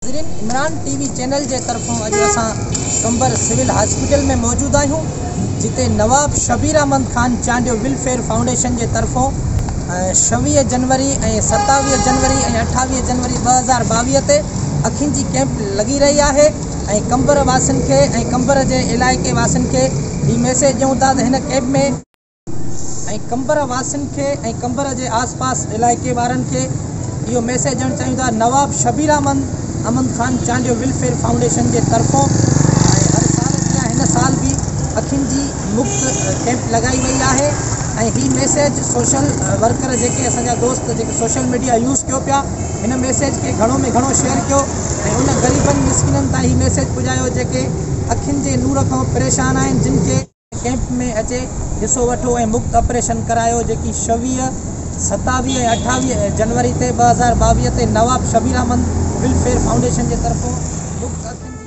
ناظرين عمران ٽي V channel جي طرفون اڄ اسان قمبر سول هاسپيٽل ۾ موجود آهيون جتي نواب شبير احمد خان چانڊيو ويلفيئر فائونڊيشن جي طرفون 26 جنوري ۽ 27 جنوري ۽ 28 جنوري 2022 تي اکين جي ڪيمپ لڳي رهي آهي ۽ قمبر واسين کي ۽ قمبر جي علائقي واسين کي هي ميسيج ڏيون ٿا ته هن ڪيمپ ۾ ۽ قمبر واسين کي ۽ قمبر جي آس پاس علائقي وارن کي اهو ميسيج ڏيڻ چاهيون ٿا نواب شبير احمد احمد خان چانڊيو ويلفيئر فائونڊيشن جي طرفون ۽ هر سال جيان هن سال به اکين جي مفت ڪيمپ لڳائي وئي آهي ۽ هي ميسيج سوشل ورڪر جيڪي اسان جا دوست جيڪي سوشل ميڊيا يوز ڪيو پيا هن ميسيج کي گهڻو ۾ گهڻو شيئر ڪيو ۽ ان غريبن مسڪينن تائين هي ميسيج پڄايو جيڪي اکين جي نور کان پريشان آهن جن کي ڪيمپ ۾ اچي حصو وٺو ۽ مفت آپريشن ڪرايو جيڪي 26، 27 ۽ 28 جنوري تي 2022 تي نواب شبير احمد ويلفيئر فائونڊيشن جي طرفون مفت اکين.